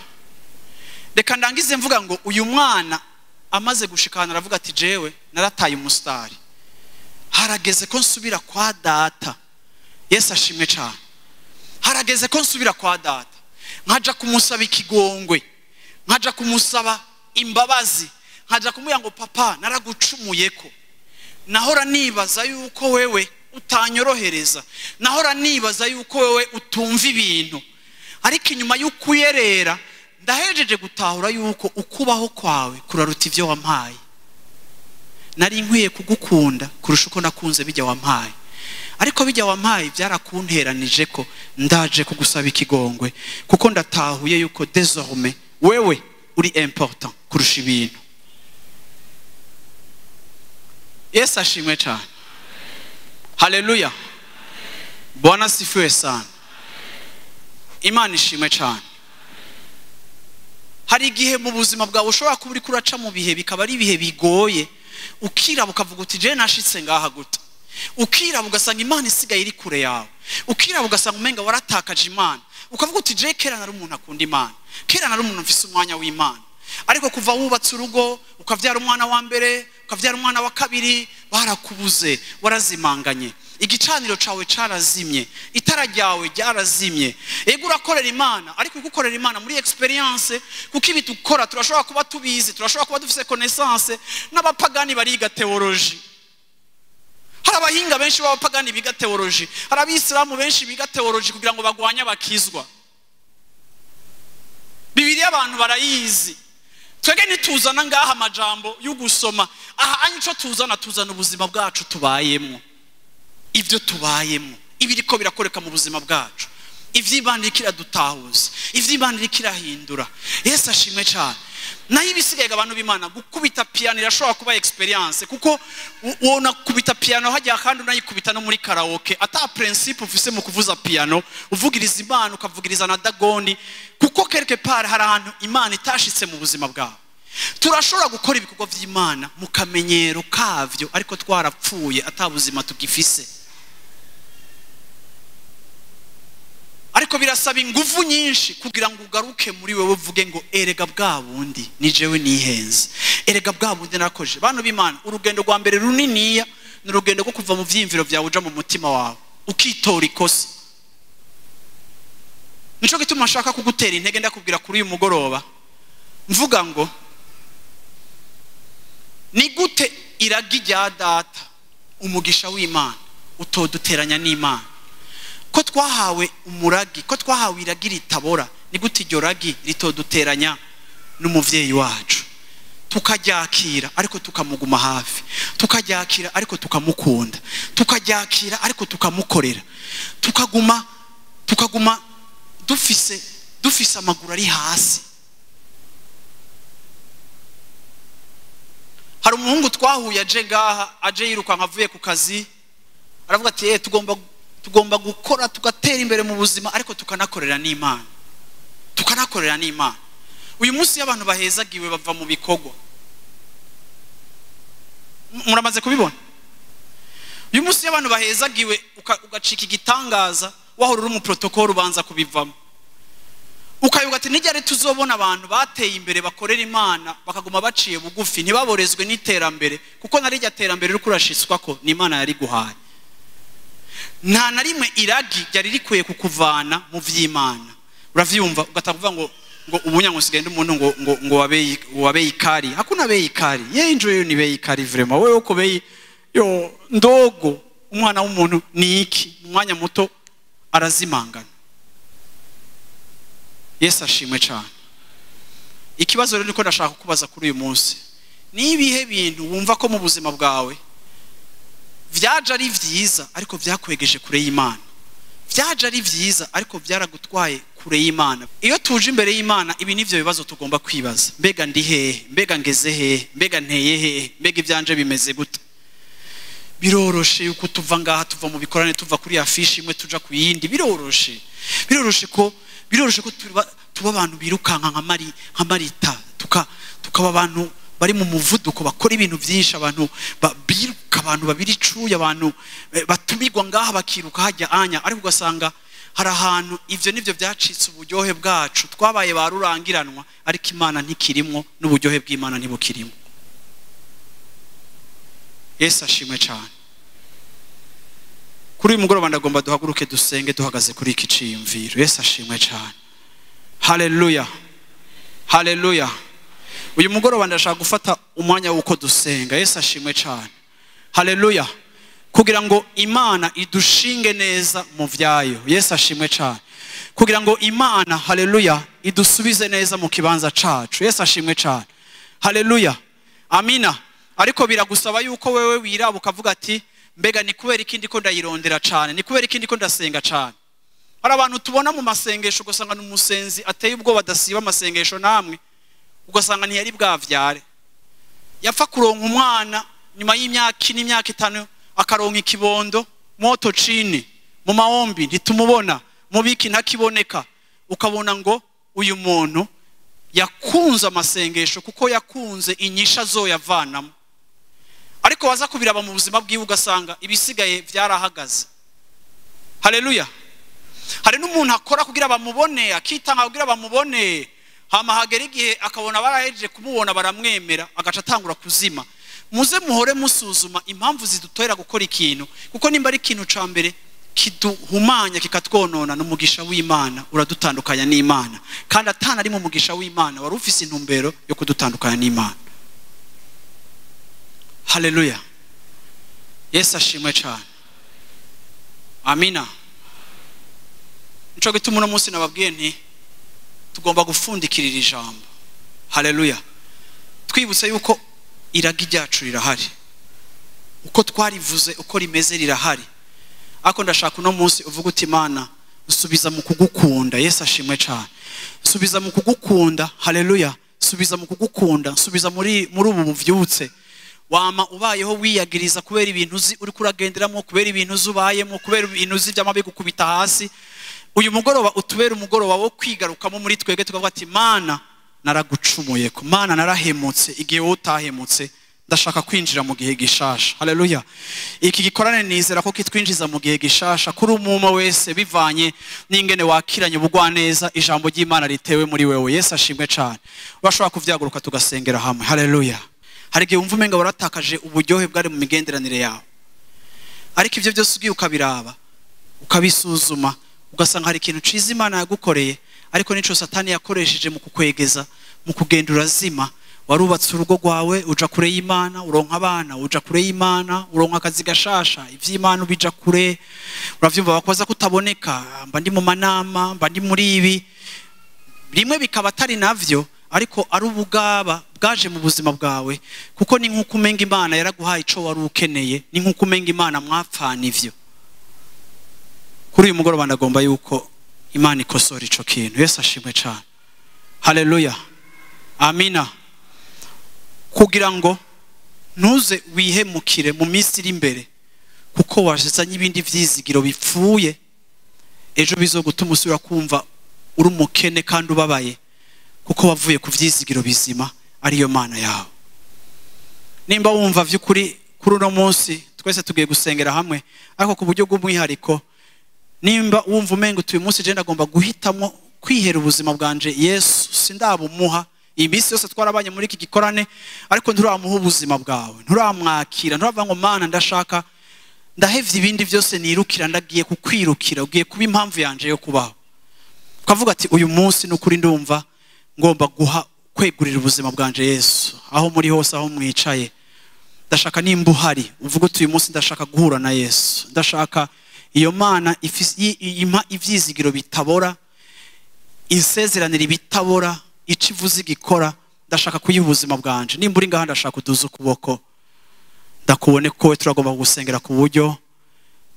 Reka ndangize mvuga ngo uyu mwana amaze gushikana aravuga ati jewe narataye umusitari, harageze ko nsubira kwa data. Yesu ashimwe cyane. Harageze ko nsubira kwa data, nkaja kumusaba ikigongwe, nkaja kumusaba imbabazi, nkaja kumubwira ngo papa naragucumuyeko, nahora nibaza yuko wewe utanyorohereza, nahora nibaza yuko wewe utumva ibintu, ariko inyuma y'ukuyerera ndahejeje gutahura yuko ukubaho kwawe kuraruta ivyo wampaye. Nari nkwiye kugukunda kurusha uko nakunze bijya wampaye, ariko bijya wampaye byarakunteranije ko ndaje kugusaba ikigongwe, kuko ndatahuye yuko désormais wewe uri important kurusha ibintu. Yesu ashimwe cyane. Haleluya. Bwana sifiwe sana. Imana ishimwe cyane. Hari igihe mu buzima bwawe ushobora kuba uri kuraca mu bihe bikaba ari ibihe bigoye, ukiraba ukavuga uti je nashitse ngaha gute, ukiraba ugasanga Imana isigaye iri kure yawe, ukiraba ugasanga umenga waratakaje Imana, ukavuga uti je kera nari umuntu akunda Imana, kera nari umuntu mfise umwanya w'Imana, ariko kuva wubatse urugo ukavyara umwana wa mbere, ukavyara umwana wa kabiri, barakubuze, warazimanganye, igicaniro cawe carazimye, itara ryawe ryarazimye. Ego urakorera Imana, ariko gukorera Imana muri experience, kuko ibi dukora turashobora kuba tubizi, turashobora kuba dufise connaissance. N'abapagani bariga theology, hari abahinga benshi b'abapagani biga theology, hari abisilamu benshi biga theology kugira ngo bagwanye abakizwa. Bibiliya abantu barayizi. Twege ntituzana ngaha amajambo yo gusoma, aha anico tuzana, tuzana ubuzima bwacu tubayemo, ivyo tubayemo, ibiriko birakoreka mu buzima bwacu, ivy'Imana iriko iradutahuza, ivy'Imana iriko irahindura. Yesu ashimwe cyane. Naho ibisigaye abantu b'Imana, gukubita piano irashobora kuba experience, kuko wona kubita piano hajya kandi unayikubita no muri karaoke, ata principe ufise mu kuvuza piano, uvugiriza Imana ukavugiriza na Dagoni, kuko quelque part hari ahantu Imana itashitse mu buzima bwawe. Turashobora gukora ibikorwa vy'Imana mu kamenyero kavyo, ariko twarapfuye atabuzima tugifise. Ariko birasaba ingufu nyinshi kugira ngo ugaruke muri wewe uvuge ngo erega bwa bundi ni jewe nihenze, erega bwa bundi narakoje. Bantu b'Imana, urugendo rwa mbere runiniya ni urugendo rwo kuva mu vyiyumviro vyawe uja mu mutima wawe, ukitora ikosa. Nico gituma nshaka kugutera intege, ndakubwira kuri uyu mugoroba mvuga ngo ni gute iragi rya data, umugisha w'Imana utoduteranya n'Imana? Ko twahawe umuragi, ko twahawe iragi ritabora, ni gute iryo ragi ritoduteranya n'umuvyeyi wacu? Tukaryakira ariko tukamuguma hafi, tukaryakira ariko tukamukunda, tukaryakira ariko tukamukorera, tukaguma dufise amaguru ari hasi. Hari umuhungu twahuye aje ngaha, aje yirukanka avuye ku kazi, aravuga ati tugomba gukora tugatera imbere mu buzima, ariko tukanakorera n'Imana, tukanakorera n'Imana. Uyu munsi abantu bahezagiwe bava mu bikorwa, muramaze kubibona. Uyu munsi abantu bahezagiwe ugacika igitangaza, wahora uri mu protocol ubanza kubivamo, ukayoga ati nijyare tuzobona abantu bateye imbere bakorera Imana bakaguma baciye bugufi, ntibaborezwe n'iterambere, kuko narijya terambere riri kurashiswa ko ni Imana yari guhaye. Nta na rimwe iragi ryari rikwiye kukuvana mu vy'Imana. Uravyumva ugatavuga ngo ubunya ngo sigende umuntu ngo wabe ikari. Hakuna bei ikari. Ye enjoy ni bei ikari vraiment. Wewe uko bei yo ndogo, umwana w'umuntu ni iki? Umwanya muto arazimangana. Yesu ashimwe cyane. Ikibazo rero niko ndashaka kukubaza kuri uyu munsi, ni ibihe bintu wumva ko mu buzima bwawe vyaje ari vyiza ariko vyakwegeje kure y'Imana? Vyaje ari vyiza ariko vyaragutwaye kure y'Imana. Iyo tuje imbere y'Imana, ibi nivyo bibazo tugomba kwibaza. Mbega ndi hehe? Mbega ngeze hehe? Mbega nteye hehe? Mbega ivyanje bimeze gute? Biroroshe yuko tuva ngaha, tuva mu bikorane, tuva kuri afishi imwe tuja ku yindi. Biroroshe ko tuba abantu birukanka nka Marita, tukaba abantu bari mu muvuduko, bakora ibintu byinshi, abantu biruka, abantu babiri icuya, abantu batumirwa ngaha bakiruka hajya anya, ariko ugasanga hari ahantu ivyo nivyo byacitse uburyohe bwacu, twabaye barurangiranwa, ariko Imana ntikirimwo, n'uburyohe bw'Imana ntibukirimo. Yesu ashimwe cyane. Kuri uyu mugoroba ndagomba duhaguruke dusenge duhagaze kuri iki ciyumviro. Yesu ashimwe cyane. Haleluya, haleluya. Uyu mugoroba ndashaka gufata umwanya w'uko dusenga. Yesu ashimwe cyane. Haleluya. Kugira ngo Imana idushinge neza mu vyayo. Yesu ashimwe cyane. Kugira ngo Imana, haleluya, idusubize neza mu kibanza cacu. Yesu ashimwe cyane. Haleluya. Amina. Ariko biragusaba yuko wewe wiraba ukavuga ati mbega ni kubera ikindi ko ndayirondera cyane, ni kubera ikindi ko ndasenga cyane. Hari abantu tubona mu masengesho ugasanga n'umusenzi ateye ubwoba adasiba amasengesho namwe, ugasanga ntiyari bwavyare, yapfa kuronka umwana nyuma y'imyaka 4, imyaka 5 akaronka ikibondo moto chini mu maombi ntitumubona, mubiki ntakiboneka. Ukabona ngo uyu muntu yakunze amasengesho kuko yakunze inyisha zoyavanamo, ariko waza kubiraba mu buzima bwiwe ugasanga ibisigaye vyarahagaze. Haleluya. Hari n'umuntu akora kugira bamubone, akitanga kugira bamubone, hama hagera igihe akabona barahejeje kumubona baramwemera, agaca atangura kuzima. Muze muhore musuzuma impamvu zidutoera gukora ikintu, kuko nimba ari ikintu ca mbere kiduhumanya kikatwonona n'umugisha w'Imana, uradutandukanya n'Imana. Kandi atana ari mu mugisha w'Imana wari ufise intumbero yo kudutandukanya n'Imana. Haleluya. Yesu ashimwe cyane. Amina. Nico gituma uno munsi nababwiye nti tugomba gufundikirira ijambo. Haleluya. Twibutse yuko iragi ryacu rirahari, uko twarivuze uko rimeze rirahari, ariko ndashaka uno munsi uvuga uti Imana nsubiza mu kugukunda. Yesu ashimwe cyane. Nsubiza mu kugukunda. Haleluya. Nsubiza mu kugukunda, nsubiza muri ubu buvyutse. Wama ubayeho wiyagiriza kubera ibintu uzi uri kuragenderamo, kubera ibintu uzubayemo, kubera ibintu uzi by'amabi gukubita hasi. Uyu mugoroba utubera umugoroba wo kwigarukamo muri twebwe, tukavuga ati Mana naragucumuye, ko Mana narahemutse igihe wowe utahemutse, ndashaka kwinjira mu gihe gishasha. Haleluya. Iki gikorane nizera ko kitwinjiza mu gihe gishasha kuri umuma wese, bivanye n'ingene wakiranye ubugwaneza ijambo ry'Imana ritewe muri wewe. Yesu ashimwe cyane. Urashobora kuvyaguruka tugasengera hamwe. Haleluya. Hari igihe wumva umenga waratakaje uburyohe bwari mu migenderanire yawe, ariko ivyo byose ugiye ukabiraba ukabisuzuma, ugasanga hari ikintu ciza Imana yagukoreye, ariko nico Satani yakoresheje mu kukwegeza, mu kugenda urazima. Warubatse urugo rwawe uja kure y'Imana, uronka abana uja kure y'Imana, uronka akazi gashasha, ivy'Imana ubija kure. Uravyumva bakoza kutaboneka, mba ndi mu manama, mba ndi muri ibi, rimwe bikaba atari navyo, ariko ari ubugaba bwaje mu buzima bwawe, kuko ni nkuko umenga Imana yaraguhaye ico wari ukeneye, ni nkuko umenga Imana mwapfana ivyo. Kuri uyu mugoroba ndagomba yuko Imana ikosora ico kintu. Yesu ashimwe cyane. Haleluya. Amina. Kugira ngo ntuze wihemukire mu minsi iri imbere, kuko wazanye ibindi vyizigiro bipfuye, ejo bizogutuma usubira kumva uri umukene kandi ubabaye, kuko wavuye ku vyizigiro bizima ariyo Mana yawe. Nimba wumva vy'ukuri kuri uno munsi twese tugiye gusengera hamwe, ariko ku buryo bw'umwihariko, nimba wumva umenga uyu munsi je ndagomba guhitamo kwihera ubuzima bwanje Yesu, sindabumuha. Iyi minsi yose twarabanye muri iki gikorane, ariko nturamuha ubuzima bwawe, nturamwakira, nturavuga ngo Mana ndashaka, ndahevye ibindi byose nirukira, ndagiye kukwirukira, ugiye kuba impamvu yanje yo kubaho. Ukavuga ati uyu munsi n'ukuri ndumva ngomba guha kwegurira ubuzima bwanje Yesu. Aho muri hose, aho mwicaye, ndashaka nimba uhari uvuga uti uyu munsi ndashaka guhura na Yesu, ndashaka iyo Mana impa ivyizigiro bitabora, insezeranira ibitabora, ico ivuze igikora, ndashaka kuyiha ubuzima bwanje. Nimba uri ngaha ndashaka uduze ukuboko ndakubone ko turagomba kugusengera ku buryo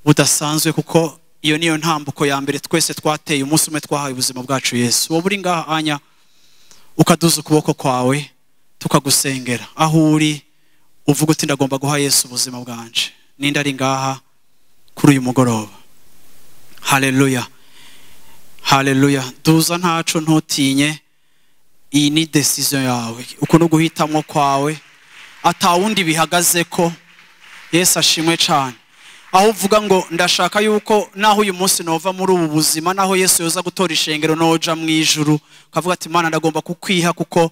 budasanzwe, kuko iyo niyo ntambuko ya mbere twese twateye umunsi umwe twahaye ubuzima bwacu Yesu. Wowe uri ngaha anya ukaduza ukuboko kwawe tukagusengera, aho uri uvuga uti ndagomba guha Yesu ubuzima bwanje. Ninde ari ngaha kuri uyu mugoroba? Haleluya, haleluya. Duza ntaco, ntutinye, iyi ni decision yawe, uko no guhitamwo kwawe, atawundi bihagaze ko. Yesu ashimwe cyane. Aho uvuga ngo ndashaka yuko naho uyu munsi nova muri ubu buzima, naho Yesu yoza gutora ishengero noja mu ijuru, ukavuga ati Mana ndagomba kukwiha, kuko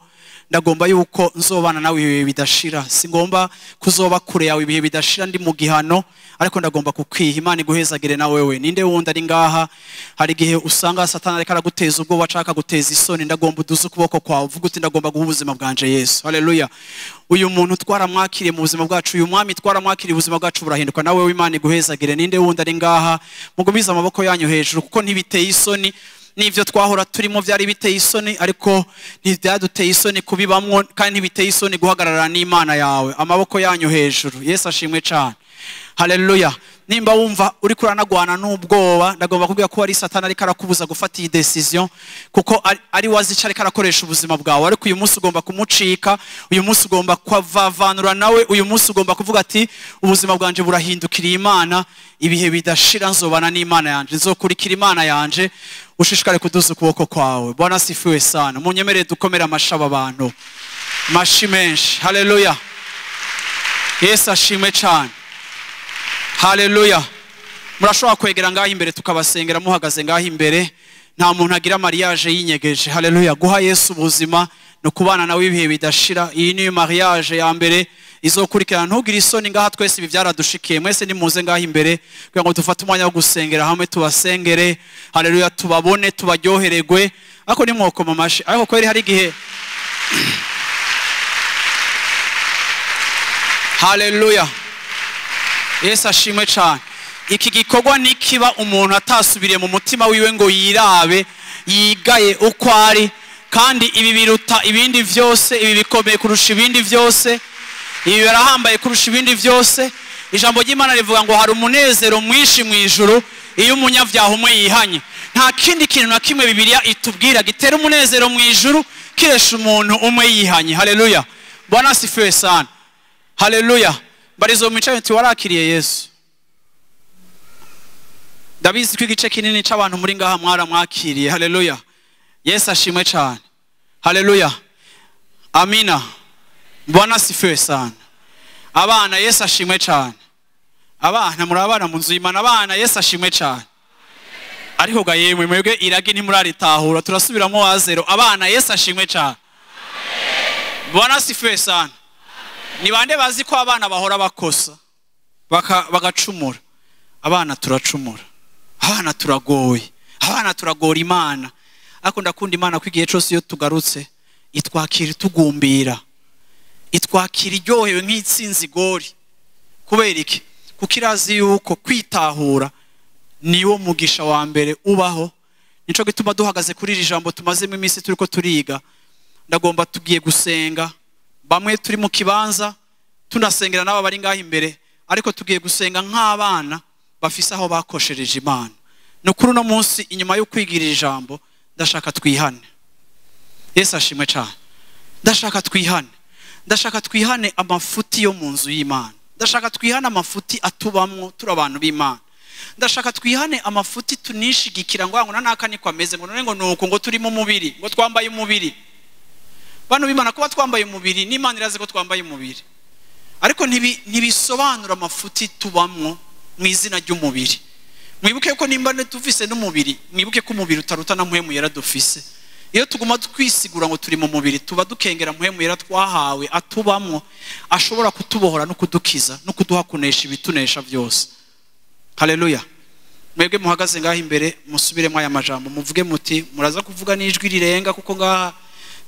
ndagomba yuko nzobana nawe ibihe bidashira, singomba kuzoba kure yawe ibihe bidashira ndi mu gihano, ariko ndagomba kukwiha. Imana iguhezagire na wewe. Ninde wundi ari ngaha? Hari igihe usanga Satani ariko araguteza ubwoba, ashaka guteza isoni. Ndagomba uduze ukuboko kwawe uvuga uti ndagomba guha ubuzima bwanje Yesu. Haleluya. Uyu muntu twaramwakiriye mu buzima bwacu, uyu mwami twaramwakiriye, ubuzima bwacu burahinduka. Nawe Imana iguhezagire. Ninde wundi ari ngaha? Mugumize amaboko yanyu hejuru, kuko ntibiteye isoni. Nivyo twahora turimo byari biteye isoni, ariko ntibyaduteye isoni kubibamwo, kandi ntibiteye isoni guhagarara n'Imana yawe. Amaboko yanyu hejuru. Yesu ashimwe cyane. Haleluya. Nimba wumva uri kuranagwana n'ubwoba, ndagomba kubwira ko ari Satani ariko arakubuza gufata iyi decision, kuko ari wazica ariko arakoresha ubuzima bwawe. Ariko uyu munsi ugomba kumucika, uyu munsi ugomba kwavavanura nawe, uyu munsi ugomba kuvuga ati ubuzima bwanje burahindukiriye Imana, ibihe bidashira nzobana n'Imana yanje, nzokurikira Imana yanje. Ushishikare kuduza ukuboko kwawe. Bwana asifiwe sana. Munyemerere dukomere amashaba abantu, mashi menshi. Haleluya. Yesu ashimwe cyane. Haleluya. Murashobora kwegera ngaho imbere tukabasengera muhagaze ngaho imbere. Nta muntu agira mariage yinyegeje. Haleluya. Guha Yesu ubuzima no kubana nawe ibihe bidashira. Iyi ni mariage ya mbere izokurikirana. Ntugire isoni ngaha, twese ibi byaradushikiye. Mwese nimuze ngaho imbere kugira ngo dufate umwanya wo gusengera hamwe, tubasengere. Haleluya, tubabone, tubaryohererwe. Ariko nimwokoma amashi. Ariko kweri hari igihe. Haleluya. Yesu ashimwe cyane. Iki gikorwa nikiba umuntu atasubiriye mu mutima wiwe ngo yirabe, yigaye uko ari, kandi ibi biruta ibindi vyose, ibi bikomeye kurusha ibindi vyose, ibi birahambaye kurusha ibindi vyose. Ijambo ry'Imana rivuga ngo hari umunezero mwinshi mu ijuru iyo umunyabyaha umwe yihanye. Nta kindi kintu na kimwe Bibiliya itubwira gitera umunezero mu ijuru kiresha umuntu umwe yihanye. Haleluya. Bwana asifiwe sana. Haleluya. Barizo mwicaye nti warakiriye Yesu. Ndabizi ko igice kinini c'abantu muri ngaha mwaramwakiriye. Haleluya. Yesu ashimwe cyane. Haleluya. Amina. Bwana asifiwe sana. Abana Yesu ashimwe cyane. Abana muri abana mu nzu y'Imana, abana Yesu ashimwe cyane. Ariko ga yemwe mwebwe iragi ntimuraritahura, turasubiramo wa zero. Abana Yesu ashimwe cyane. Bwana asifiwe sana. Ni bande bazi ko abana bahora bakosa bagacumura? Abana turacumura, abana turagoye, abana turagora Imana. Ariko ndakunda Imana ko igihe cyose iyo tugarutse itwakira tugumbira, itwakira iryohewe nk'itsinzi gori. Kubera iki? Kuko irazi yuko kwitahura niwo mugisha wa mbere ubaho. Nico gituma duhagaze kuri iri jambo tumazemo iminsi turiko turiga. Ndagomba tugiye gusenga, bamwe turi mu kibanza tunasengera n'aba bari ngaho imbere, ariko tugiye gusenga nk'abana bafise aho bakoshereje Imana. No kuri uno munsi inyuma yo kwigira ijambo ndashaka twihane. Yesu ashimwe cyane. Ndashaka twihane. Ndashaka twihane amafuti yo mu nzu y'Imana. Ndashaka twihane amafuti atubamwo turi abantu b'Imana. Ndashaka twihane amafuti tunishigikira ngo ngo nanaka niko ameze, ngo none ngo nuko ngo turi mu mubiri, ngo twambaye umubiri. Bano b'Imana kuba twambaye umubiri n'Imana irazi ko twambaye umubiri, ariko ntibisobanura amafuti tubamwo mu izina ry'umubiri. Mwibuke ko nimba tufise n'umubiri, mwibuke ko umubiri utaruta na mpwemu yera dufise. Iyo tuguma twisigura ngo turi mu mubiri, tuba dukengera mpwemu yera twahawe atubamwo, ashobora kutubohora no kudukiza no kuduha kunesha ibitunesha byose. Haleluya. Mwebwe muhagaze ngaho imbere musubiremo aya majambo, muvuge muti muraza kuvuga n'ijwi rirenga, kuko ngaha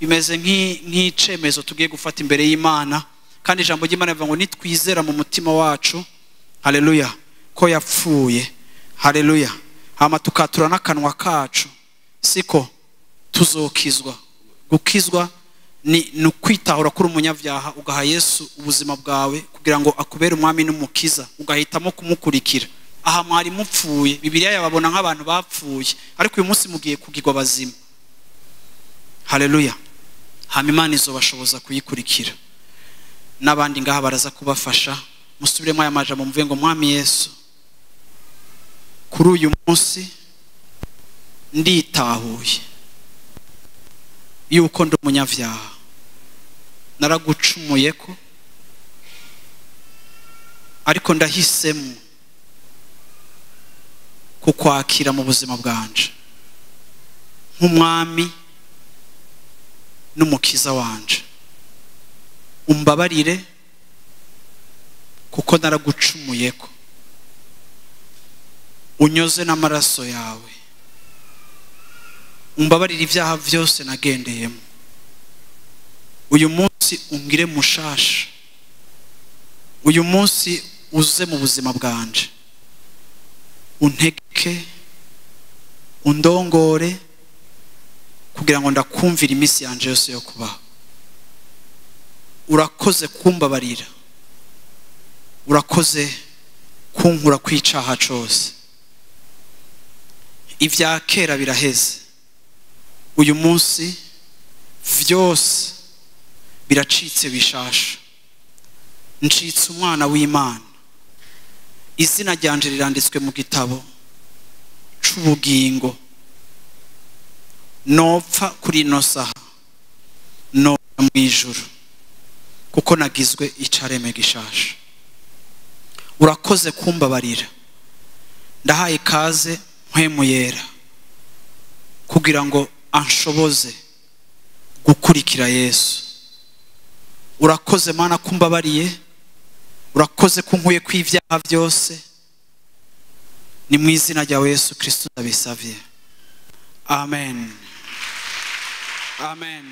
bimeze nk'icemezo tugiye gufata imbere y'Imana. Kandi ijambo ry'Imana rivuga ngo nitwizera mu mutima wacu, haleluya, ko yapfuye, haleluya, hama tukatura n'akanwa kacu, siko tuzokizwa. Gukizwa ni ukwitahura kuri umunyabyaha, ugaha Yesu ubuzima bwawe kugira ngo akubere umwami n'umukiza, ugahitamo kumukurikira. Aha mwari mupfuye, Bibiliya yababona nk'abantu bapfuye, ariko uyu munsi mugiye kugirwa bazima. Haleluya. Hama Imana izobashoboza kuyikurikira. N'abandi ngaha baraza kubafasha. Musubiremo aya majambo muvuge ngo Mwami Yesu, kuri uyu munsi nditahuye yuko ndi umunyabyaha, naragucumuye ko, ariko ndahisemo kukwakira mu buzima bwanje nk'umwami n'umukiza wanje. Umbabarire kuko naragucumuye ko, unyoze n'amaraso yawe, umbabarire ibyaha byose nagendeyemo. Uyu munsi ungire mushasha, uyu munsi uze mu buzima bwanje, untegeke, undongore, kugira ngo ndakumvira iminsi yanje yose yo kubaho. Urakoze kumbabarira, urakoze kunkura kwicaha cose. Ibya kera biraheze, uyu munsi vyose biracitse bishasha. Ncitse umwana w'Imana, izina ryanje riranditswe mu gitabo c'ubugingo. Nopfa kuri ino saha, no mu ijuru, kuko nagizwe icareme gishasha. Urakoze kumbabarira, ndahaye ikaze Mpwemu Yera kugira ngo anshoboze gukurikira Yesu. Urakoze Mana kumbabariye, urakoze kunkuye kw'ivyaha byose. Ni mu izina rya Yesu Kristo ndabisavye, amen. Amen.